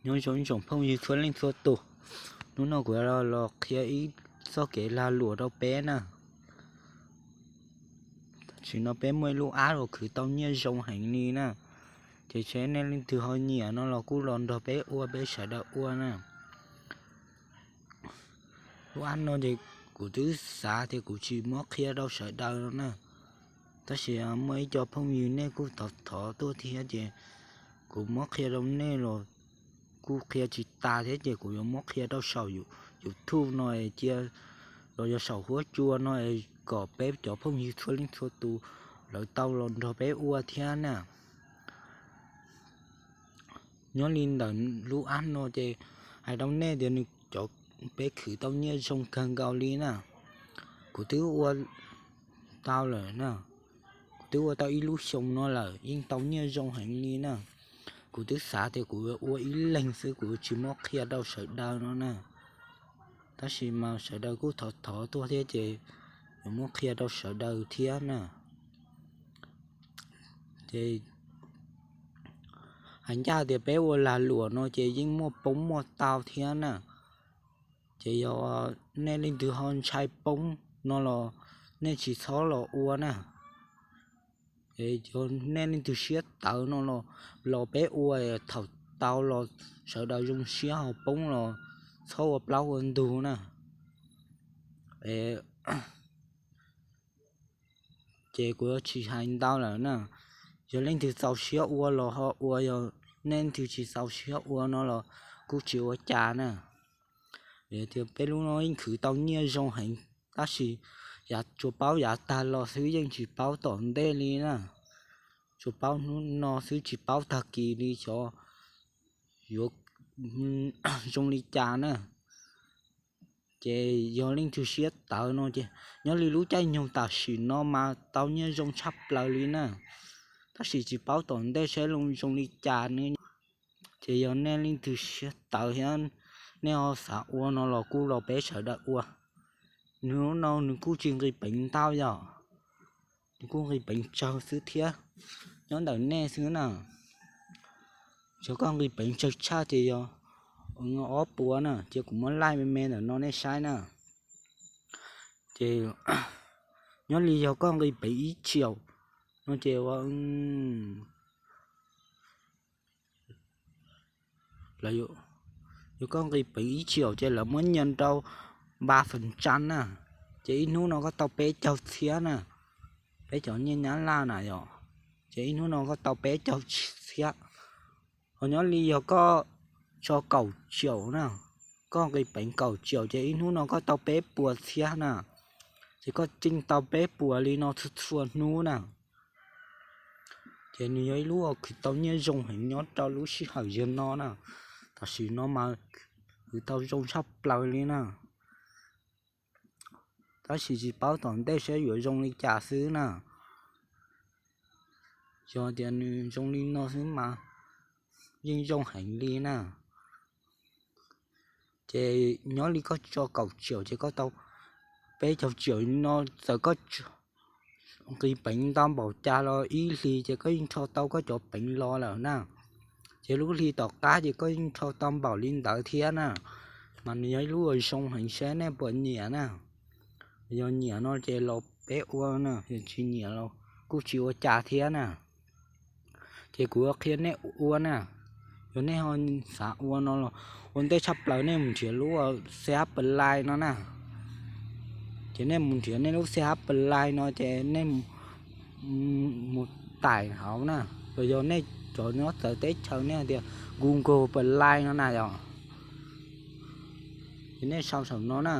Nyob zoo ib tsoom phooj ywg txhua leej txhua tus, hnub no kuv los qhia ib txoj kev lag luam rau peb na. Tam sim no peb muaj ib lub app uas khwv tau nyiaj zoo heev li na, ces seb nej leej twg ho nyiam no los kuj los nrog peb ua, peb sawv daws ua na. Lub app no ces kuv twb xav tias kuv tsis muab qhia rau sawv daws no na, tab sis muaj ib co phooj ywg nej kuj thov thov tuaj thiab ces kuv muab qhia rau nej los kuj qhia tsis tas thiab ces kuv yuav muab qhia rau saum YouTube no cia, los yog saum huab cua no kom peb cov phooj ywg txhua leej txhua tus lawv tau los nrog peb ua thiab na. Nyob li ntawm lub app no ces hais rau nej tias nws cov, peb khwv tau nyiaj zoo kawg nkaus li na. Kuv twb ua tau lawm na, kuv twb ua tau ib lub xyoo no lawm yeej tau nyiaj zoo heev li na. Kuv twb xav tias kuv ua ib leeg xwb kuv tsis muab qhia rau sawv daws no na, tab sis mas sawv daws kuj thov thov tuaj thiab ces yuav muab qhia rau sawv daws thiab na. Ces hais ncaj tias peb ua lag luam no ces yeej muaj poob muaj tau thiab na. Ces yog nej leej twg ho ntshai poob no los nej tsis txhob los ua na. Es yog nej leej twg siab tawv no los, los peb ua, thaum tau los sawv daws zoo siab, ho poob los txhob ua plaub ua ntug na. Ces kuv tsis hais ntau lawm na. Yog leej twg txaus siab ua los ho ua, yog nej leej twg tsis txaus siab ua no los kuj tsis ua cas na. Vim tias peb lub no yeej khwv tau nyiaj zoo heev, tab sis yav tsuas paub yav tag los xwb yeej tsis paub tom ntej li na. Tsuas paub hnub no xwb tsis paub tag kis li xyov yuav zoo li cas na. Ces yog leej twg siab tawv no ces nyob li lub caij nyoog tam sim no mas tau nyiaj zoo tshaj plaws li na, tab sis tsis paub tom ntej saib zoo li cas ne. Ces yog nej leej twg siab tawv thiab nej ho xav ua no los kuj los peb sawv daws ua. Nws lub no nws kuj tsis nqis peev ntau yom, nws kuj nqis peev tsawg xwb thiab, nyob ntawm nej xwb na. Yog koj nqis peev tsawg tshaj ces yog ob puas na, ces kuv muab laij me me ntawm no nej saib na. Ces nyob li yog koj nqis peev ib tsiaum no ces lawv, yog koj nqis peev ib tsiaum ces lawv muab nyias rau npa feem tsam na, ces ib hnub no koj tau peb caug txhiab na, peb cov nyiaj nyab laj na yom, ces ib hnub no koj tau peb caug txhiab. Ho nyob li yog koj tso kaum tsiaum na, koj nqis peev kaum tsiaum ces ib hnub no koj tau peb puas txhiab na, ces koj yeej tau peb puas li no txhua txhua hnub na. Ces nws yog ib lub uas khwv tau nyiaj zoo heev nyob rau lub sij hawm yog no na, tam sim no mas khwv tau zoo tshaj plaws li na, tab sis tsis paub tom ntej saib yuav zoo li cas xwb na. Yog tias nws zoo li no xwb mas yeej zoo heev li na. Ces nyob li koj tso kaum tsiaum ces koj tau peb caug tsiaum no, txawm koj nqis peev ntau npaum cas los ib hlis ces koj yeej rho tau koj cov peev los lawm na. Ces lub hli tom qab ces koj yeej rho tau npaum li ntawd thiab na. Mas nws yog ib lub uas zoo heev, saib nej puas nyiam na. Yog nyiam no ces los peb ua na, yog tsis nyiam los kuj tsis ua cas thiab na. Ces kuv qhia nej ua na, yog nej ho xav ua no los ua ntej tshaj plaws nej mus nrhiav lub CH Play no na. Ces nej mus nrhiav nej lub CH Play no ces nej mus taim hauv na, los yog nej cov nyob txawv teb chaws nej hais tias Google Play no na yom. Ces nej sau saum no na,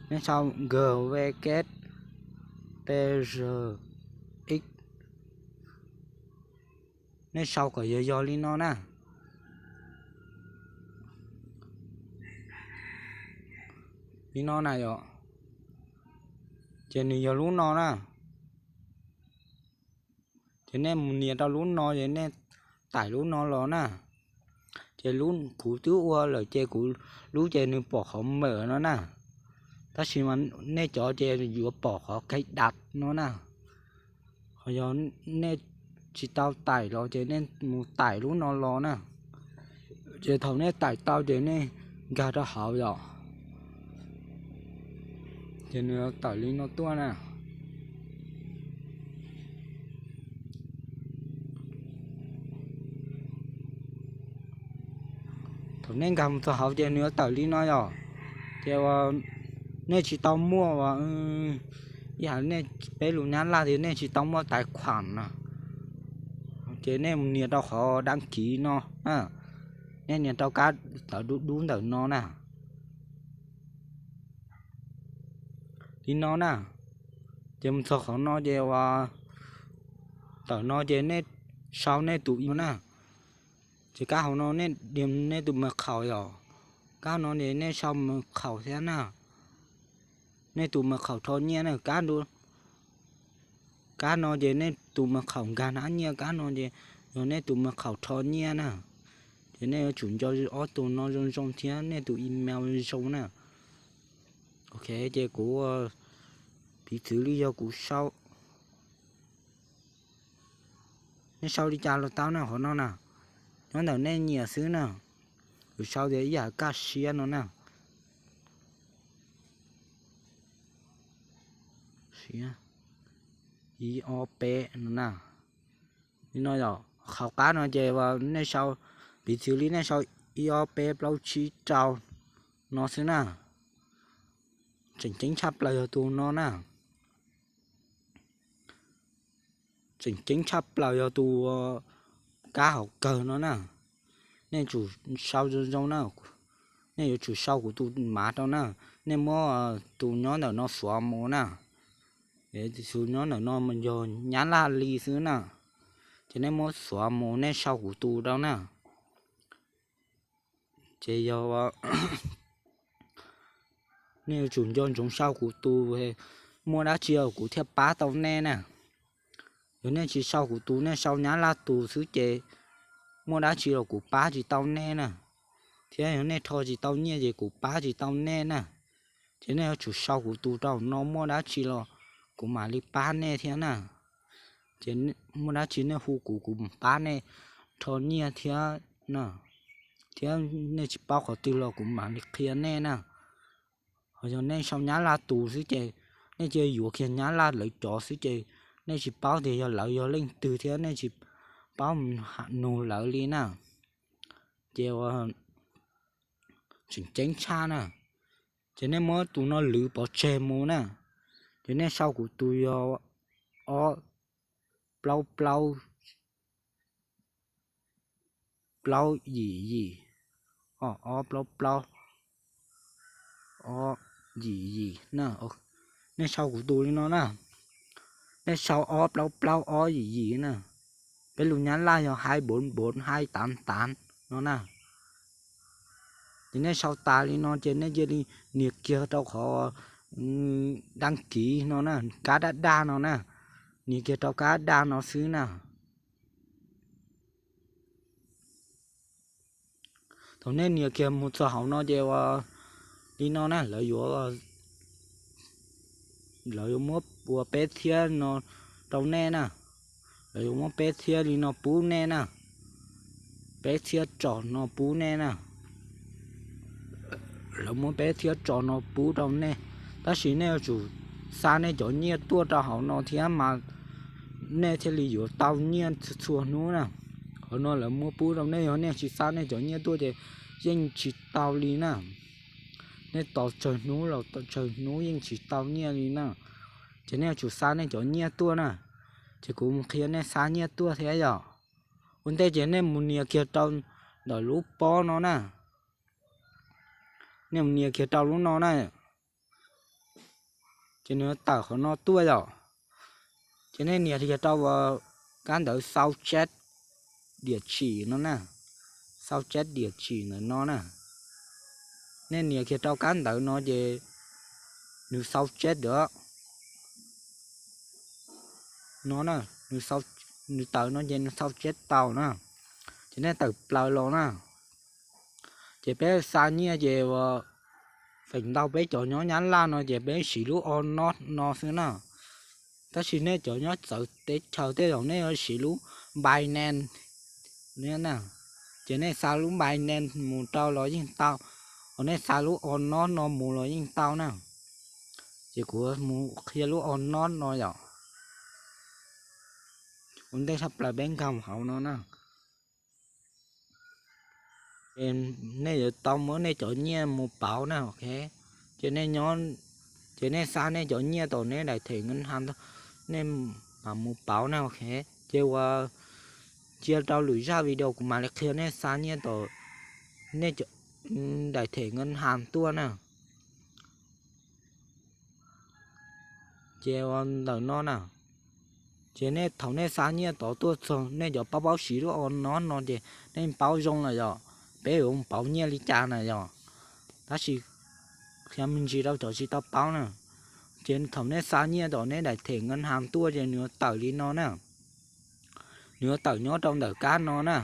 nej sau G W P R X, nej sau kom yog yog li no na. Li no na yom. Ces nws yog lub no na. Ces nej mus nias rau lub no ces nej taim lub no los na. Ces lub kuv twb ua lawm ces kuv lub ces nws pom qhov mawm no na. Tab sis mas nej cov ces yuav pom qhov cài đặt no na. Ho yog nej tsis tau taim los ces nej mus taim lub no los na. Ces thaum nej tải tau ces nej nkag rau hauv yom, ces nws tawm li no tuaj na. Thaum nej nkag mus txog hauv ces nws yuav tawm li no yom. Ces nej tsis tau muaj, ib yam li peb lus Nyab Laj tias nej tsis tau muaj tais khuam no, ces nej mus nias rau qhov đăng ký no na. Nej nias rau kab tawv dub dub ntawm no na. Li no na. Ces mus txog qhov no ces uas ntawm no ces nej sau nej tus email na. Ces kab hauv no nej, nej tus mật khẩu yom. Kab no ces nej sau mật khẩu thiab na. Nej tus mật khẩu rho nyiaj na, kab no ces nej tus mật khẩu nkag hnab nyiaj, kab no ces yog nej tus mật khẩu rho nyiaj na. Ces nej yuav tsum nco ob tug no zoo zoo thiab nej tus email zoo na. Ok, ces kuv piv txwv li yog kuv sau, nej sau li cas los tau na, qhov no na, nyob ntawm nej nyiam xwb na. Kuv sau tias ib yam kaj siab no na. Ib ob peb no na. Li no yom, qhov qab no ces nej sau, piv txwv li nej sau ib ob peb plaub tsib rau no xwb na. Tseem ceeb tshaj plaws yog tus no na. Tseem ceeb tshaj plaws yog tus kab hauv kawg no na. Nej tsum sau zoo zoo na. Nej yuav tsum sau kuv tus mav rau na. Nej muab tus nyob ntawm no xuav mus na. Tus nyob ntawm no yog Nyab Laj li xwb na. Ces nej muab xuav mus nej sau kuv tus rau na. Ces yog nej yuav tsum nco ntsoov sau kuv tus, muaj dab tsi los kuv thiaj pab tau nej na. Yog nej tsis sau kuv tus, nej sau Nyab Laj tus xwb ces muaj dab tsi los kuv pab tsis tau nej na. Thiab yog nej rho tsis tau nyiaj ces kuv pab tsis tau nej na. Ces nej yuav tsum sau kuv tus rau no, muaj dab tsi los kuv mam li pab nej thiab na. Ces muaj dab tsi nej hu kuv, kuv pab nej rho nyiaj thiab na. Thiab nej tsis paub qhov twg los kuv mam li qhia nej na. Ho yog nej sau Nyab Laj tus xwb ces nej cia yuav kiag Nyab Laj lawv cov xwb ces nej tsis paub tias yog lawv yog leej twg thiab nej tsis paub nug lawv li na. Ces tseem ceeb tshaj na. Ces nej muab tus no lwv pov tseg mus na. Ces nej sau kuv tus yog ob plaub plaub plaub yim yim, ob plaub plaub ob yim yim na. Nej sau kuv tus li no na. Nej sau ob plaub plaub ob yim yim na. Peb lus Nyab Laj yog hai bốn bốn hai tám tám no na. Ces nej sau tas li no ces nej cia li nias kiag rau qhov đăng ký no na, kab daj daj no na. Nias kiag rau kab daj no xwb na. Thaum nej nias kiag mus txog hauv no ces ua li no na, lawv yuav, lawv yuav muab ua peb txhiab no rau nej na. Lawv yuav muab peb txhiab li no pub nej na. Peb txhiab tsom no pub nej na. Lawv muab peb txhiab tsom no pub rau nej, tab sis nej yuav tsum xa nej cov nyiaj tuaj rau hauv no thiab mas nej thiaj li yuav tau nyiaj txhua txhua hnub na. Hauv no lawv muab pub rau nej, yog nej tsis xa nej cov nyiaj tuaj ces yeej tsis tau li na. Nej tos tsawg hnub los tsawg hnub yeej tsis tau nyiaj li na. Ces nej yuav tsum xa nej cov nyiaj tuaj na. Ces kuv mus qhia nej xa nyiaj tuaj thiab yom. Ua ntej ces nej mus nias kiag rau ntawm lub pob no na. Nej mus nias kiag rau lub no na. Ces nws tawm qhov no tuaj yom. Ces nej nias kiag rau kab ntawv sao chép địa chỉ no na. Sao chép địa chỉ ntawm no na. Nej nias kiag rau kab ntawv no ces nws sao chép được no na. Nws tawm no ces nws sao chép tau na. Ces nej tawm plaws los na. Ces peb xa nyiaj ces feem ntau peb cov nyob Nyab Laj no ces peb siv lub o no no xwb na. Tab sis nej cov nyob txawv teb chaws tej zaum nej yuav siv lub Binance na. Ces nej xa lub npai ne mus rau los yeej tau, ho nej xa lub o nob no mus los yeej tau na. Ces kuv mus qhia lub o nob no yom. Ua ntej tshaj plaws peb nkag hauv no na. Nej yuav tau muab nej cov nyiaj mus pauv na, ok. Ces nej nyob, ces nej xa nej cov nyiaj tom nej daim them nkees has, nej mam mus pauv na, ok. Ces uas cia rau lwm zaj video kuv mam li qhia nej xa nyiaj tom nej daim them nkees has tuaj na. Ces ntawm no na, ces nej thaum nej xa nyiaj tod tuaj txog nej cov paub paub siv lub o nob no ces nej paub zoo lawm yom, peb yuav pauv nyiaj li cas na yom. Tab sis qhia me ntsis rau cov tsis tau paub na. Ces thaum nej xa nyiaj tom nej daim them nkees has tuaj ces nws yuav tawm li no na. Nws yuav tawm nyob rau ntawm kab no na.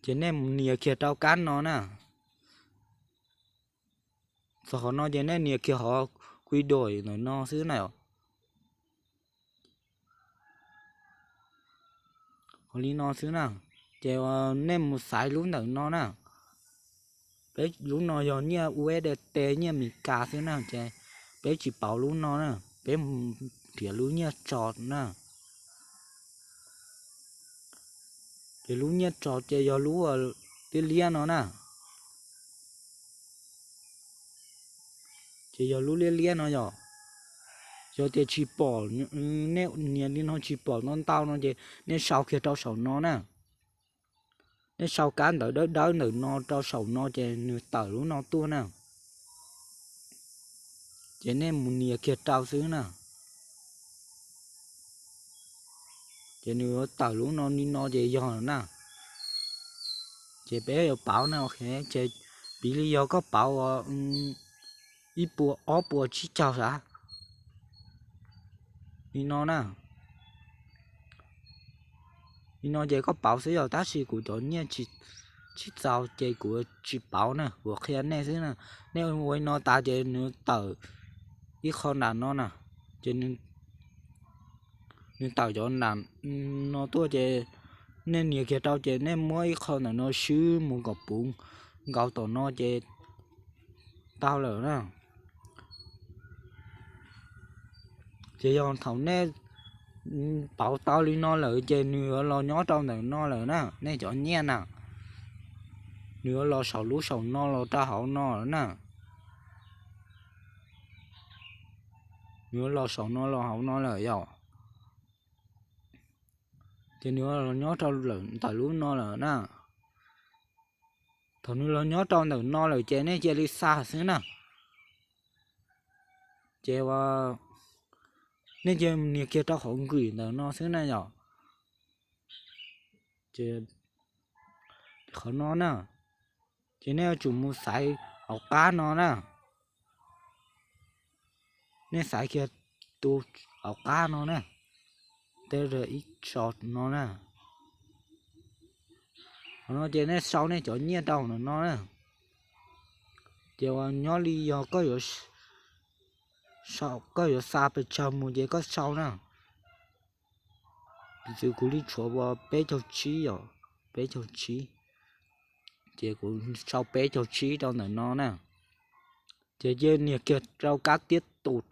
Ces nej mus nias kiag rau kab no na. Txog qhov no ces nej nias kiag hov kui doim ntawm no xwb na. Hov li no xwb na. Ces nej mus xaiv lub ntawm no na. Peb lub no yog nyiaj U S D T, nyiaj Mis Kas xwb na, ces peb tsis pauv lub no na, peb nrhiav lub nyiaj tso na. Ces lub nyiaj tso ces yog lub liab liab no na. Ces yog lub liab liab no yom. Yog tias tsis pom, nej nias li no tsis pom no ntau no ces nej sau kiag rau saum no na. Nej sau kab ntawv dawb dawb ntawm no rau saum no ces nws tawm lub no tuaj na. Ces nej mus nias kiag rau xwb na. Ces nws yuav tawm lub no li no ces yog na. Ces peb yuav pauv na, ces piv li yog koj pauv ib puas ob puas tsib caug sav li no na. Li no ces koj pauv xwb yog, tab sis kuv cov nyiaj tsis txaus ces kuv tsis pauv na, kuv qhia nej xwb na. Nej ua li no tas ces nws tawm ib qho nram no na, ces nws tawm cov nram no tuaj ces nej nias kiag rau ces nej muab ib qho ntawm no swb mus kom puv nkaus tom no ces tau lawm na. Ces yog thaum nej pauv tau li no lawm ces nws yuav los nyob rau ntawm no lawm na, nej cov nyiaj na. Nws yuav los saum lub saum no los rau hauv no lawm na. Nws yuav los saum no los hauv no lawm yom. Ces nws yuav los nyob rau ntawm lub no lawm na. Thaum nws los nyob rau ntawm no lawm ces nej cia li xa xwb na. Ces nej cia nias kiag rau qhov nkwm ntawm no xwb na yom. Qhov no na, ces nej yuav tsum mus xaiv hauv qab no na. Nej xaiv kiag tus hauv qab no na, tej ib tso no na. Qhov no ces nej sau nej cov nyiaj rau ntawm no na. Ces uas nyob li yog koj yuav xa pes tsawg mus ces koj sau na. Piv txwv kuv li tshuav uas peb caug tsib yom, peb caug tsib. Ces kuv sau peb caug tsib rau ntawm no na. Ces cia nias kiag rau kab tiab tus,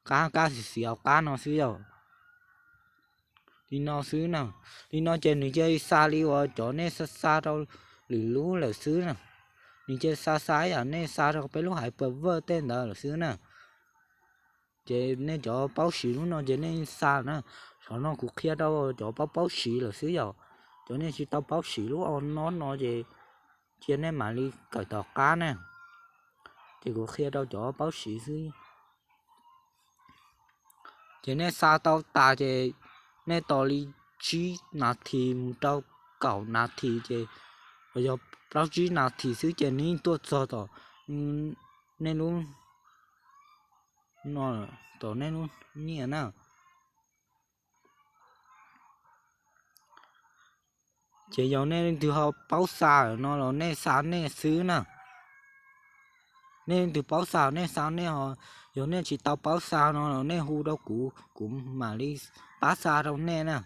kab kab xis xiv hauv qab no xwb yom. Li no xwb na. Li no ces nws cia li xa li uas cov nej xa xa rau lwm lub lawm xwb na. Nws cia li xa xa ib yam nej xa rau peb lub hais pas vawj tej ntawd lawm xwb na. Ces nej cov paub siv lub no ces nej xa na. Qhov no kuv qhia rau cov paub paub siv lawm xwb yom. Cov nej tsis tau paub siv lub o nob no ces cia nej mam li kawm tom qab na. Ces kuv qhia rau cov paub siv xwb. Ces nej xa tau tas ces nej tos li tsib nas this mus rau kaum nas this ces, yog plaub tsib nas this xwb ces nws yeej tuaj txog tom nej lub no, tom nej lub nyiaj na. Ces yog nej leej twg ho paub xa no los nej xa nej xwb na. Nej leej twg paub xa nej xa nej ho, yog nej tsis tau paub xa no los nej hu rau kuv, kuv mam li pab xa rau nej na.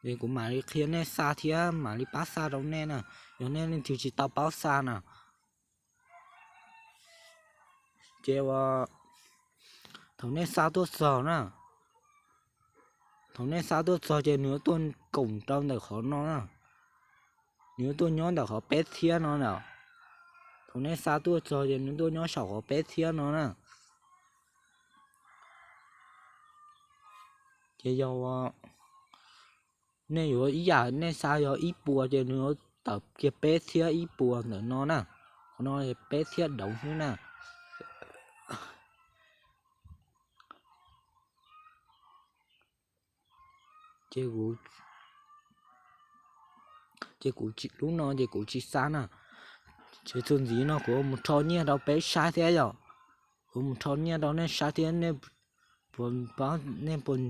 Es kuv mam li qhia nej xa thiab mam li pab xa rau nej na, yog nej leej twg tsis tau paub xa na. Ces ua, thaum nej xa tuaj txog na, thaum nej xa tuaj txog ces nws yuav tuaj koom rau ntawm qhov no na, nws yuav tuaj nyob ntawm qhov peb txhiab no na. Thaum nej xa tuaj txog ces nws tuaj nyob saum qhov peb txhiab no na. Ces yog nej yuav ib yam nej xa yog ib puas ces nws yuav tawm kiag peb txhiab ib puas ntawm no na. Qhov no peb txhiab doov xwb na. Ces kuv, ces kuv lub no ces kuv tsis xa na. Ces txuas ntxiv no kuv mus rho nyiaj rau peb saib thiab yom. Kuv mus rho nyiaj rau nej saib thiab nej puas, nej puas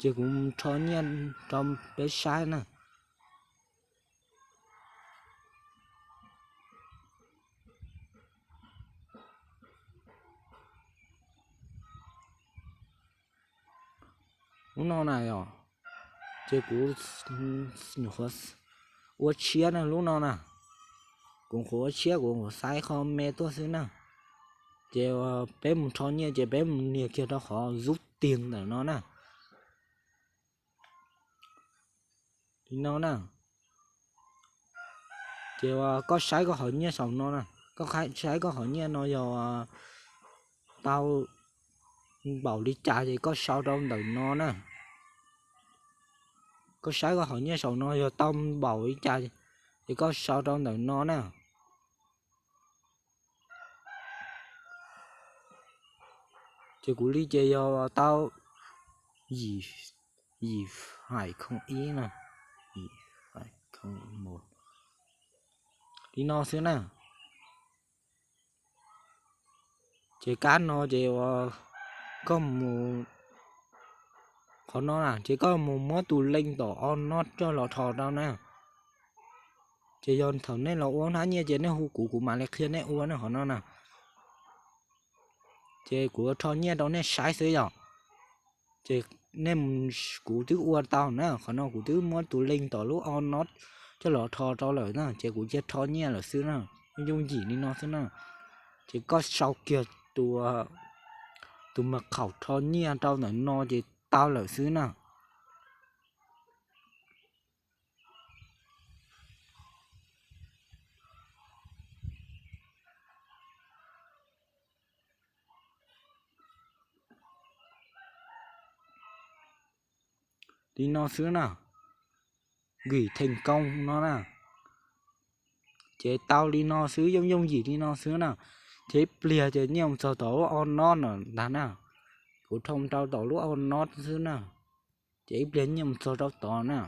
Ces kuv rho nyiaj rau peb saib na. Lub no na yom, ces kuv nyuam qhuav ua tshiab na lub no na. Kuv nyuam qhuav ua tshiab, kuv nyuam qhuav xa qho me tuaj xwb na. Ces peb mus rho nyiaj ces peb mus nias kiag rau qhov zub tiag ntawm no na. Li no na. Ces koj saib koj qhov nyiaj saum no na, koj saib koj qhov nyiaj no yog tau npaum li cas ces koj sau rau ntawm no na. Koj saib koj qhov nyiaj saum no yog tau npaum li cas ces koj sau rau ntawm no na. Ces kuv li ces yog tau yim, yim haim khoo ib na, yim haim khoo mus li no xwb na. Ces kab no ces koj mus, qhov no na ces koj mus muab tus link tom o no coj los rho rau na. Ces yog thaum nej los ua hnab nyiaj ces nej hu kuv, kuv mam li qhia nej ua na qhov no na. Ces kuv rho nyiaj rau nej saib xwb yom. Ces nej, kuv twb ua tau na, qhov no kuv twb muab tus link tom lub o no coj los rho rau lawm na, ces kuv cia rho nyiaj lawm xwb na. Yooj yim li no xwb na. Ces koj sau kiag tus, tus mas khaum rho nyiaj rau ntawm no ces tau lawm xwb na. Li no xwb na, gửi thành công no na. Ces tau li no xwb, yooj yooj yim li no xwb na. Ces ib pliag ces nyiaj mus txog tom lub o no no ntag na. Kuv rho rau tom lub o no xwb na. Ces ib pliag nyiaj mus txog rau tod na.